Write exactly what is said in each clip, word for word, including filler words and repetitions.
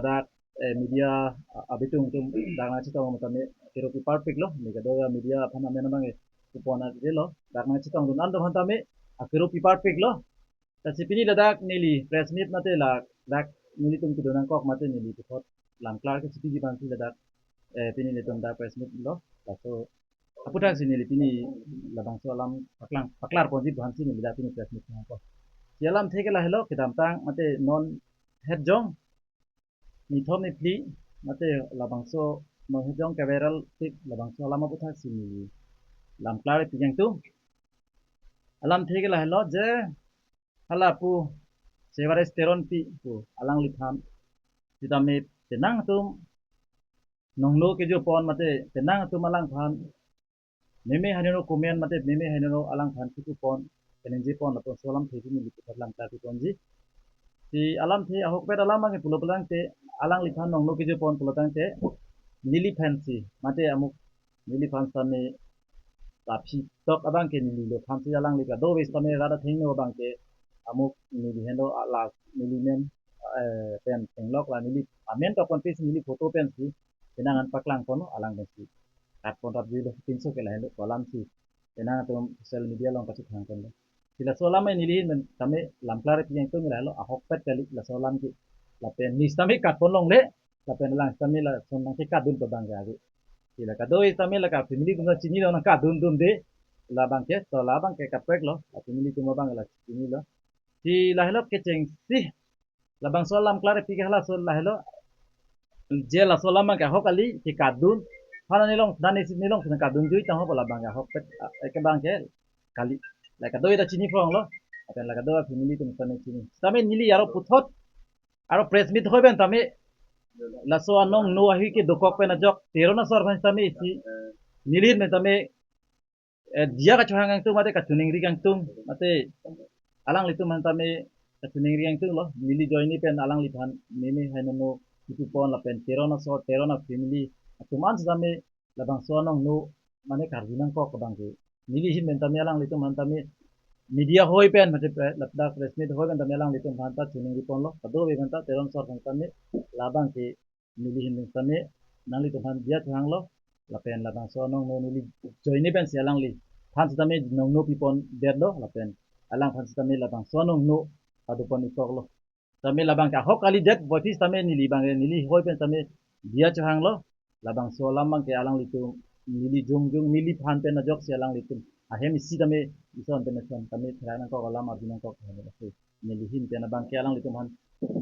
Dak eh, media a- abitung atum dak nangchetong atum tame akero piparpiklo. Neli kadokave media aphan amen abang eh kupon aje lo. Dak nangchetong atum an atum aphan tame akero piparpiklo. Lasi pini ladak neli press meet mate ladak nelitum kedo nangkok mate neli puthot lamklar kechipiji aphansi ladak eh, pini nelitum dak press meet lo. Laso aputhaksi neli pini labangso alam paklang paklar ponji aphansi neli dak pini press meet nangkok. Si alamthe ke lahelo, kedamtang mate non het jong nithom niphli mate labangso non het jong ke-viral tik labangso alam aputhaksi neli lamklar pi kangtung. Alamthe ke lahelo je hala pu Sevaris Teronpi pu alangliphan sitame penang atum nongno kejopon mate penang atum alangphan meme henono comment mate meme henono alangphan kipupon, kaningje pon lapuson alamthe pini neli puthot lamklar piponji. Si alamthe ahokpet alam abang pulo pulotangte alangliphan nongno kejopon pulotangte neliphansi mate amuk neliphan sitame laphi tok abang ke neli lo aphansi alangli kadokave sitame rat athengno abang ke amuk neli heno ala neli men eh, pen tenglok la neli amen tok ponpisi neli photo pensi penang an paklang ponlo, alang pensi kat pon rapjuilo, pinso ke lahelo alamsi penang atum social media along kachethang ponlo. Si laso alam neli ahin pen tame lamklar pi kangtung lahelo, ahokpet kali laso alam ke. Lapen neli sitame kat pon longle, lapen alang sitame lason nangkekatdun abang ke ave. Si la kadokave sitame la ka family atum chinilo, nangkatdun dunde. Labang ke to labang ke kapreklo, la family atum abang la chinilo. Si lahelo kechengsi labangso alam klar pi ke halaso lahelo. Je laso alam abang ke ahok kali kekatdun. Hala nelong dan isi nelong sitame katdun jui tangho pu labang ke ahokpet eh, ke abang ke kali. La kadokave ta chini phronglo. Lapen la kadokave family atum sitame chini. Sitame neli aro puthot aro press meet hoi pen tame laso anongno ahui ke dokok pen ajok Teron asor aphan sitame isi neli ahin pen tame eh, diya kachohang kangtung mate kachiningri kangtung mate alanglitum aphan tame kachiningri kangtunglo. Neli ajoine pen alangliphan meme henono kipupon lapen Teron asor, Teron a family atum an sitame labangso anongno mane karju nangkok abang ke neli ahin pen tame alanglitum aphan tame media hoi pen mate pre- ladak press meet hoi pen tame alanglitum aphan ta chiningri ponlo. Kadokave aphan ta Teron asor aphan tame labang ke neli ahin pen sitame nanglitum aphan diya chohanglo. Lapen labangso anongno neli ajoine pensi alangliphan sitame nongno pipondetlo. Lapen alangphan sitame labangso anongno padopon ikoklo. Sitame labang ke ahok kalidet, boy phis sitame neli abang ke neli hoi pen sitame diya chohanglo. Labangso alam abang ke alanglitum neli jongjong neliphan pen ajoksi alanglitum ahem isi tame ison pen ison tame therak nangkok alam arju nangkok ahem isi. Neli ahin pen abang ke alanglitum aphan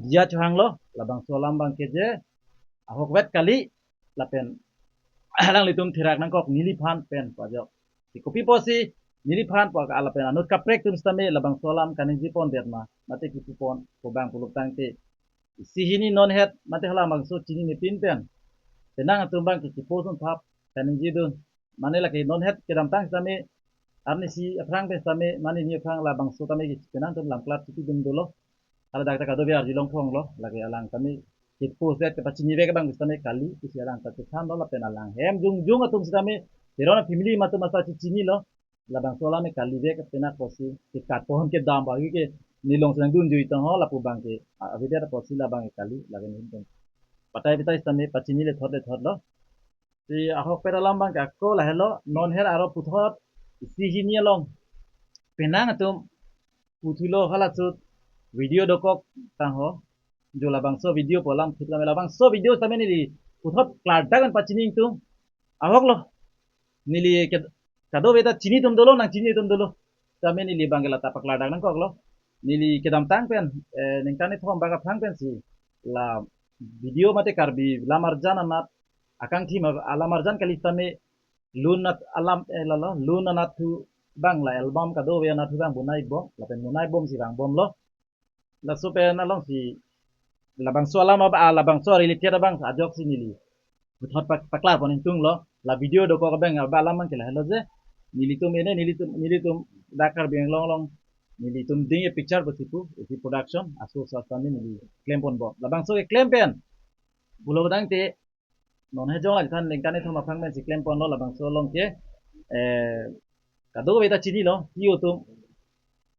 diya chohanglo. Labangso alam abang ke je ahokpet kali lapen alanglitum therak nangkok neliphan pen pu ajok. Si kopi pusi neliphan pu ajok lapen anut kaprek atum sitame labangso alam kaningje pondet ma mate kipupon pu abang pulotangte isi hini non het mate halabangso chinine pin pen penang atum abang ke kipo sun thap kaningjedun. Mane lake non het kedamtang sitame arnisi aphrang pen sitame mane ni aphrang labangso tame ke penang atum lamklar chipidun dolo. Hala dak ta kadokave arjulong phronglo, lake alang tame ke post det kepachinivek abang sitame kali, isi alang ta chethanlo lapen alang hem jongjong atum sitame Teron a family atum asa chichinilo. Labangso alam ke kalivek penang pusi kekat pon kedam ba ke nelong sitame dunjui tangho lapu abang ke ah, avedet pusi labang ke kali lake ni pen. Patai patai sitame pachini lethot lethotlo. Si ahokpet alam abang ke ako lahelo, non het aro puthot isi hini along penang atum puthulo halaso video dokok tangho. Jo labangso video pu alam thik lame labangso video sitame neli puthot klardak an pachini ingtung. Ahoklo. Neli ke kadokave ta chini atum dolo, nangchini atum dolo. Sitame neli abang ke lata paklardak nangkoklo. Neli kedamtang pen eh, ningkan ithom bak aphrang pensi la video mate Karbi lamarjan anat akangthi ma- alamarjan kali sitame lun anat alam eh, lalo lun anat thu abang la album kadokave anat thu abang bunai bom lapen bunai bomsi vangbomlo. Laso pen alongsi labangso alam aba ah, labangso related abang ajoksi neli puthot pak- paklar pon ingtunglo. La video dokok abang aba alam abang ke lahelo je nelitum ene nelitum nelitum dak Karbi Anglong along nelitum ding e picture pusi pu isi production aso sasani neli klem ponbom. Labangso keklem pen pulotangte non het jong la than ningkan ithom aphrang pensi klem ponlo labangso along ke eh kadokave ta chinilo, C E O atum,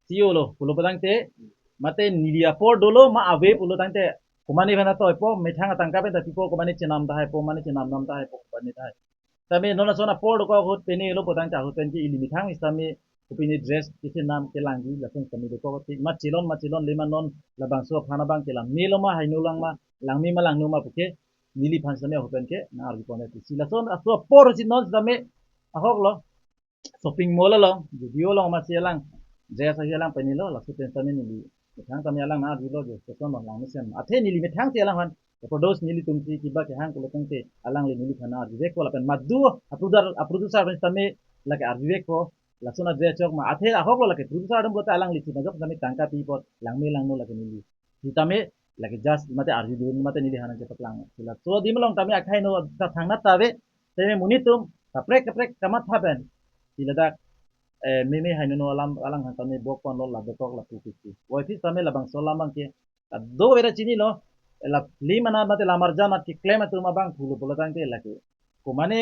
C E O lo pulotangte mate neli apor dolo ma ave pulotangte Komane aphan atoipo, methang atangka pen ta pipo, komane chenam tahaipo, mane chenam nam tahaipo, komane tahai. Tame non ason apor dokok ahut pine lo putangte ahut pen ke ili methang sitame kopine dress kechenam kelangji lason sitame dokok ti. Machelon machelon lema non labangso aphan abang ke langme lo ma haino lang ma, langme ma langno ma puke neliphan sitame ahut pen ke nang-arju pon ti. Si lason aso apor si non sitame ahok lo shopping mall along, Zudio along masi alang dress ahi alang pine lo, laso pen sitame neli methang tame alang nang-arjulo je, lason lo langmesen. Athe neli methang si alang aphan, produce nelitum si kiba kehang pulo tangte alangli neliphan nang-arjuvekpo lapen madu a-producer, a-producer pen sitame lake arjuvekpo, lason adress chok ma. Athe ahok lo lake producer atum pulote alangli si majok sitame tangka pi apot langme langno lake neli sitame lake just mate arjudun mate neliphan nangchepaklang. Si laso adim along tame akhai no ta thangnat ta ave. Tame monit atum kaprek kaprek kamatha pen si ladak, eh, meme haino no alam alangphan tame bok pon lo, la dokok lapu kiki. Wai phis tame labangso alam abang ke kadokave ta chinilo. La film anat mate lamarjan anat keklem atum abang pulo pulo tangte lake komane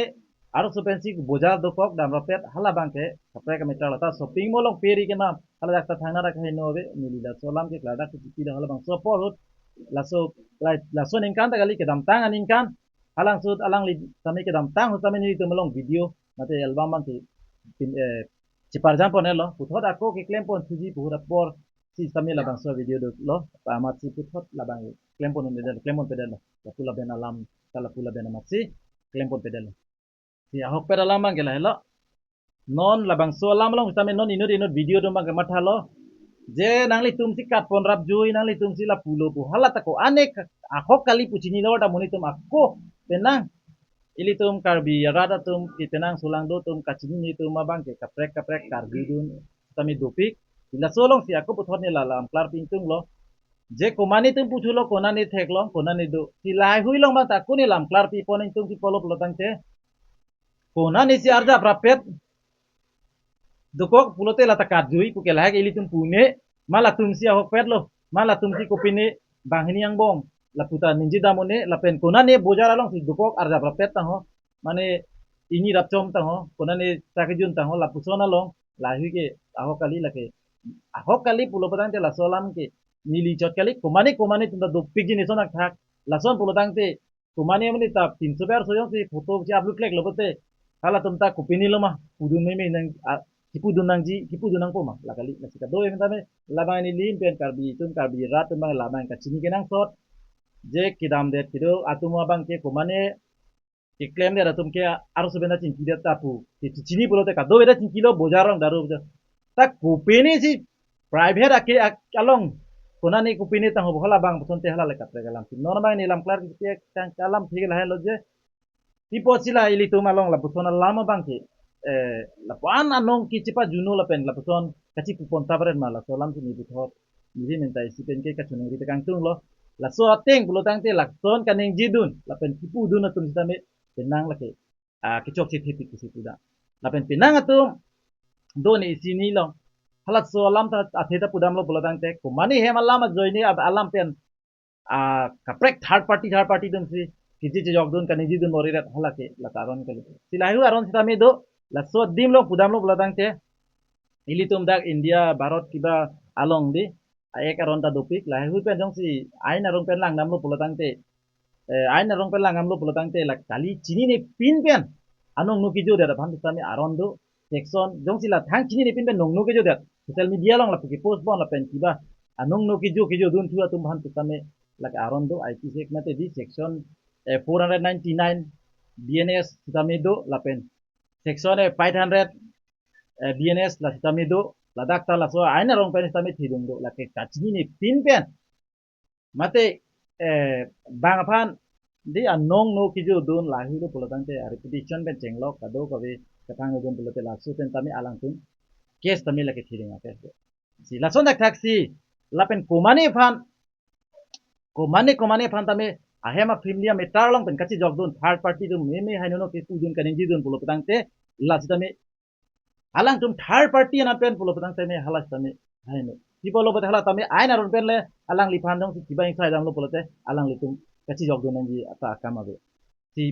arloso pensi bojar dokok damrappet hala abang ke kaprek kametra lo. Ta shopping mall along peri kenam hala dak ta thangnat akhai no ave. Neli laso alam ke kladak ke chipilo, halabangso apor ahut laso, la, laso aningkan ta kali, kedamtang aningkan. Halangsut alangli tame kedamtang ahut tame nelitum along video mate album abang ke pin, eh, cheparjam pon-et lo. Puthot ako keklem pon thuji pu ahut apor si sitame labangso video dolo. Amatsi puthot labang klem pon-edetlo, klem ponpedetlo. Lapu laben alam, ta lapu laben amatsi klem ponpedetlo. Si ahokpet alam abang ke lahelo. Non labangso alam along sitame non inut inut video atum abang ke mathalo. Je nanglitum si kat pon rapjui, nanglitum si lapulo pu hala ta ko-an ahok kali pu chinilo ta monit atum ako penang. Ilitum Karbi arat atum ke penang solangdo atum kachinine atum abang ke kaprek kaprek karjudun sitame dopik. Laso along si ako puthot ne la lamklar pi ingtung lo. Je komane atum puthulo, konane theklong, konane do. Si lahai hui along abang ta ako ne lamklar pi pon ingtung pi pulo pulo tangte, konane si arjap rappet dokok pulote la ta karjui puke lahai ke ilitum pu-un-e, ma latum si ahokpet lo, ma latum si kopine banghini angbong lapu ta ningje dam un-e, lapen konane bojar along si dokok arjap rappet tangho, mane ingni rapchom tangho, konane ta kejun tangho, lapuson along lahai hui ke ahok kali lake. Ahok kali pulo putangte laso alam ke neli chot kali, komane komane atum ta dopik jinis ason akthak. Lason pulo tangte komane mane ta pinso ber soyong si photo si upload klek lo pote, halatum ta kopine lo ma pudun meme nang, a, kipudun nangji, kipudun nangpo ma, la kali. Lasi kadokave tame labang neli pen Karbi atum, Karbi arat atum abang labang kachini kenangsot. Je kedamdet kedo atum abang ke komane keklemdet atum ke arloso pen ta chingkidet ta pu ke chini pulote kadokave ta chingkilo, bojar along daru bojar. Ta kopine si private ake ak-, along konane kopine tangho hala abang puson te hala le kaprek alam si. Non abang ne lamklar ke tang alam thik lahelo je. Pi apot si la ilitum along lapuson alam abang ke, eh, lapu-an anong kechepajuno lapen lapuson kachipu pon ta paren ma, laso alam si ne puthot neli mentai si pen ke kachiningri tekang tung lo. Laso ateng pulo tangte lason kaningjedun lapen kipudun atum sitame penang lake, ah, kechok si thepik si puda. Lapen penang atum do ne isi ni lo. Halaso alam ta athe ta pudamlo pulo tangte komane hem alam ajoine ab-, alam pen, ah, kaprek third party, third party atum si kiji chejokdun kaningjedun bor-iret hala ke la ta aron kali. Si lahai hui aron sitame do, laso adim along pudamlo pulo tangte ilitum dak India Bharat kiba along di a-act aron ta dopik, lahai hui pen jongsi ain arong pen langdamlo pulo tangte, eh, ain arong pen langdamlo pulo tangte la kali, chinine pin pen anong no kejodet aphan sitame aron do. Section jongsi la thang chinine pin pen nong no kejodet, social media along lapu kepost pon lapen kiba anong no kejo kejodun thu atum aphan sitame lake aron do. I P C Act mate di section, eh, four hundred ninety-nine B N S sitame do lapen section, eh, five hundred, eh, B N S la sitame do. Ladak ta laso ain arong pen sitame thidung do, lake kachinine pin pen mate, eh, bang aphan di anong no kejodun lahai hui lo pulo tangte a-reputation pen chenglok kadokave kapangdun pulote laso pen tame alangtum case tame lake thidung a-case do. Si lason dak thak si lapen komane aphan, komane komane aphan tame ahem a-film dia meter along pen kachejokdun third party atum meme haino no kipudun kaningjedun pulo putangte la sitame alangtum third party anat pen pulo putangte me hala sitame haino. Pi pulo pute hala tame ain aron pen le alangliphan jongsi kiba ingsai damlo pulote alanglitum kachejokdun nangji ata akam ave. Si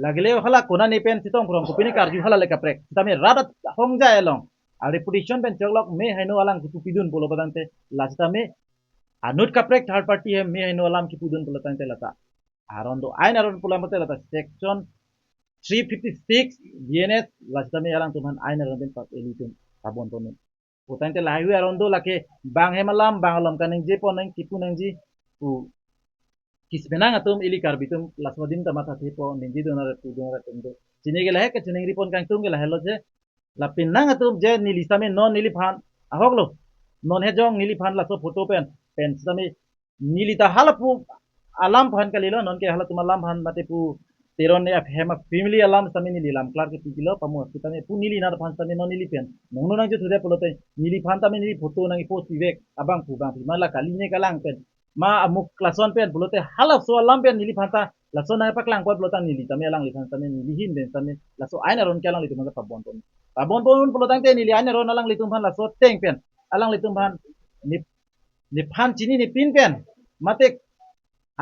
lagile hala konane pen chetong phrong kopine karju hala le kaprek. Sitame rat ahongjai along a-reputation pen choklok me haino alang kipupidun pulo putangte la sitame anut kaprek third party hem me heno alam kipudun pulo tangte lata aron do, ain aron pulo tangte lata section three fifty-six B N S la sitame alangtum aphan ain aron pen pap ilitum pabon ponun. Pulo tangte lahai aron do lake bang hem alam bang alam kaningje pon nang kipu nangji pu kisi penang atum ili Karbi atum laso adim ta mathathe po ningje dun arat pudun arat atum do. Chini ke lahai kachiningri pon kangtung ke lahai lo je. Lapen nang atum je neli sitame non neliphan ahok lo. Non hejong neliphan laso photo pen pen sitame neli ta halapu alam aphan kalilo, non ke halatum alam aphan mate pu Teron ne aphem a family alam sitame neli lam klar ke pikilo pamu sitame pu neli nar aphan sitame non neli pen nong nang juthude pulote neliphan tame neli photo nang post pivek abang pu bang pi ma la kali ne kalang pen ma amuk lason pen pulote halaso alam pen neliphan ta lason nang paklang pon pulo tang neli tame alangliphan tame neli hin den tame laso ain aron ke alanglitum aphan pabon pon. Pabon pon pulo tangte neli ain aron alanglitum aphan laso ateng pen alanglitum aphan ne nephan chini nepin pen mate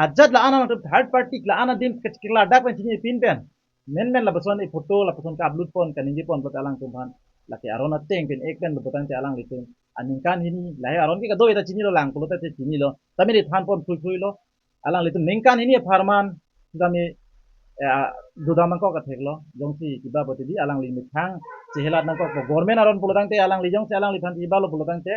ajat la-an atum third party la-an adim ke-, keladak pen chini nepin pen menmen lapuson e photo lapuson ke-upload pon kaningje pon pulote alangtum aphan lake aron ateng pen ek pen lo pulo tangte alanglitum aningkan hini lahai aron ke kadoi ta chinilo lang pulote chinilo. Tame ne than pon phui phui lo. Alanglitum ningkan hini apharman tame, eh, dodam nangkok athek lo. Jongsi kiba poti di alangli methang chehelat nangkok po. Government aron pulo tangte alangli jongsi alangliphan kiba lo pulo tangte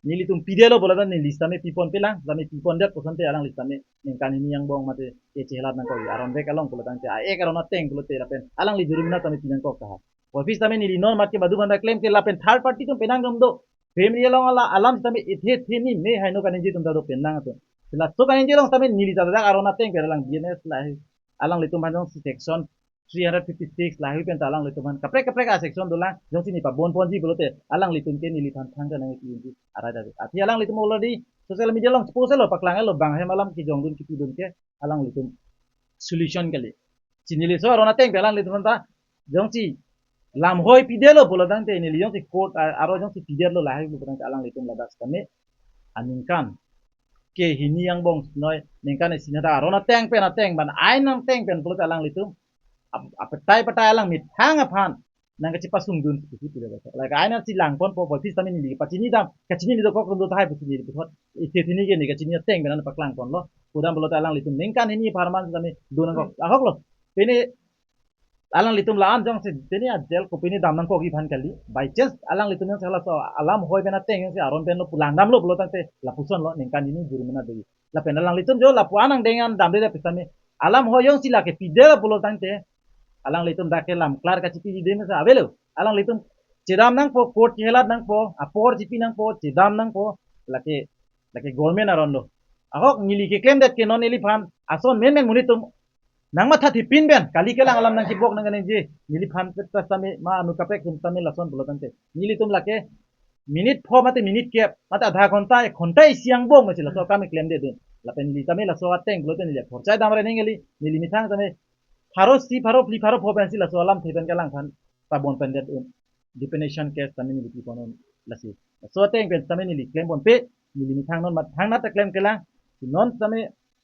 nelitum pidelo pulo tangte neli sitame pipon pelang, sitame pipon det puson te alangli sitame ningkan hini angbong mate ke chehelat nangkok aron vek along pulo tangte a-ek aron ateng pulote lapen alangli jurimana sitame pinangkok ta. Office sitame neli non mat ke badu banda klem ke lapen third party atum penang dom do. Family along ala alam sitame ithe theni me heno kaningje atum ta do penang atum. Sila so kaningje along sitame neli ta dak aron ateng ke alang B N S lahai alanglitum aphan jongsi section three hundred fifty-six lahai pen ta alanglitum aphan kaprek kaprek a section dolang jongsi ne pabon ponji pulote alanglitum ke neliphan thang kanang ki arai dari. Athi alanglitum already social media along post lo paklang lo bang hem alam kijong dun kipu dun ke alanglitum solution kali. Chinili so aron ateng pen alanglitum ta jongsi lam hoi pidelo pulo tangte neli jongsi court a-, aro jongsi pidelo lahai pulo tangte alanglitum ladak sitame aningkan ke hini angbong noi ningkan isi nada aron ateng pen ateng ban ain ateng pen pulote alanglitum ap-, apetai petai alang methang aphan nang kachipasung dun pusi pidelo. Lake ain si lang pon po office sitame neli pachini dam kachini ni dokok rum do tahai pusi neli puthot ithe theni ke ne kachini ateng pen an paklang ponlo. Pudam pulote alanglitum ningkan hini apharman sitame dun nangkok ahok lo. Pini alanglitum la-an jongsi tini a jail ko pini dam nangkok iphan kali. By chance alanglitum jongsi halaso alam hoi pen ateng jongsi aron pen lo pulang damlo pulo tangte lapuson lo ningkan hini jurimana do. Lapen alanglitum jo lapu anang dengan damde da pisame alam hoi jongsi lake pidelo pulo tangte alanglitum dak ke lam klar kachipi di den sa avelo. Alanglitum chedam nangpo court chehelat nangpo apor chipi nangpo chedam nangpo lake lake government aron lo. Ahok neli keklem det ke non neliphan ason menmen monit atum nang mathathe pin pen kali kelang alam nang kibok nang kaningje neliphan ta sitame ma anu kaprek atum sitame lason pulo tangte nelitum lake minute pho mate minute kep mate adha ghonta ek ghonta isi angbong masi laso akam keklem det dun. Lapen neli sitame laso ateng pulote neli aphor chai dam re ning kali neli methang sitame pharo isi pharo phli pharo pho pensi laso alamthe pen kelang aphan pabon pen det un. Defamation case sitame neli pi pon un lasi. Laso ateng pen sitame neli klem ponpe neli methang non mathang nat klem kelang. Non sitame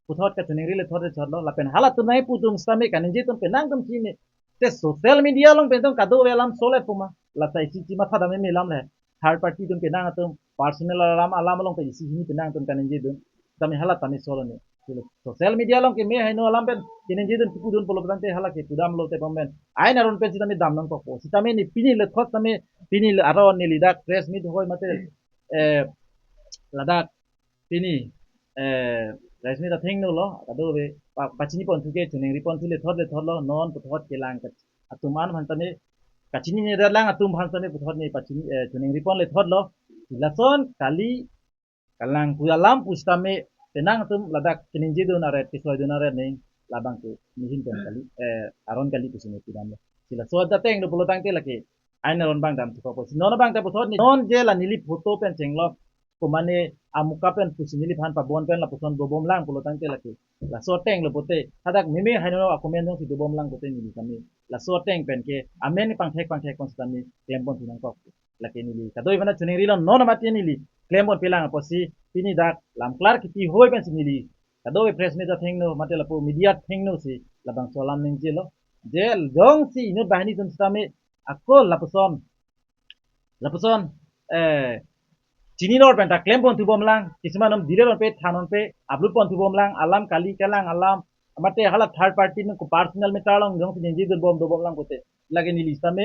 puthot kachiningri lethot lethot lo lapen halatum nai pu atum sitame kaningje atum penang atum chini. Te social media along pen atum kadokave alam sole puma. Lata isi chi matha dam me lam le. Third party atum penang atum personal alam alam along pen isi hini penang atum kaningje dun. Sitame hala sitame solo ne. Social media along ke me heno alam pen kaningje dun kipu dun pulo tangte hala ke pudam lote pon pen ain aron pen sitame dam nangkok po. Sitame ne pini lethot sitame pini le aron neli dak press meet hoi mate, eh, ladak pini, eh, press meet athengno lo kadokave pa-, pachini ponthu ke chiningri ponthu lethot lethot lo non puthot kelang ke atum an aphan sitame kachini ne dalang atum aphan sitame puthot ne pachini, eh, chiningri pon lethot lo. Lason kali kelang pu alam pu sitame penang atum ladak kaningje dun aret kisoi dun aret ning labang ke nihin pen kali, eh, aron kali pusi ne pidam lo. Si laso ateng do pulo tangte lake ain aron bang dam thupo si non bang ta puthot ne non je la neli photo pen chenglok komane amuka pen pusi neliphan pabon pen lapuson dobom lang pulo tangte lake laso ateng lo pote hadak meme heno akomen jongsi dobom lang pote neli kami laso ateng pen ke amen pangthek pangthek pon sitame klem pon thu nangkok. Lake neli kadokave aphan chiningri lo non mate neli klem pon pelang apotsi pini dak lam klar kipi hoi pensi neli kadokave press meet athengno mate lapu media athengno si labangso alam ningje lo. Je jongsi inut banghini atum sitame ako lapuson lapuson, eh, chini nor pen ta klem pon thu bom lang, kisuman nom dire ron pe than ron pe upload pon thu bom lang, alam kali kalang alam, mate hala third party nung ko personal matter along jongsi ningje dun bom do bom lang pute. Lake neli sitame,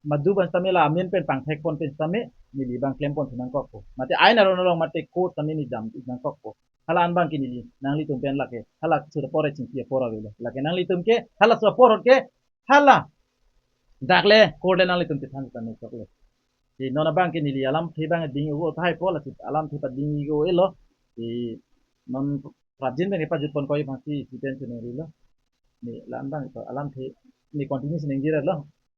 madu ban sitame la amen pen pangthek pon pen sitame, neli bang klem pon thu nangkokpo. Mate ain aron along mate court sitame neli dam nangkokpo. Hala an bang ke neli nanglitum pen lake, hala suda pore chingki apor avelo. Lake nanglitum ke, hala suda pore ke, hala. Dak le, court le nanglitum chethan chethan nangkoklo. Si non abang ke neli alamthe bang ding o thai po la si alamthe pading o elo. Si non prapjin bang ke pajut pon koi bang si si pen si nangri lo. Neli la an bang to alamthe neli continue si nangji ra lo.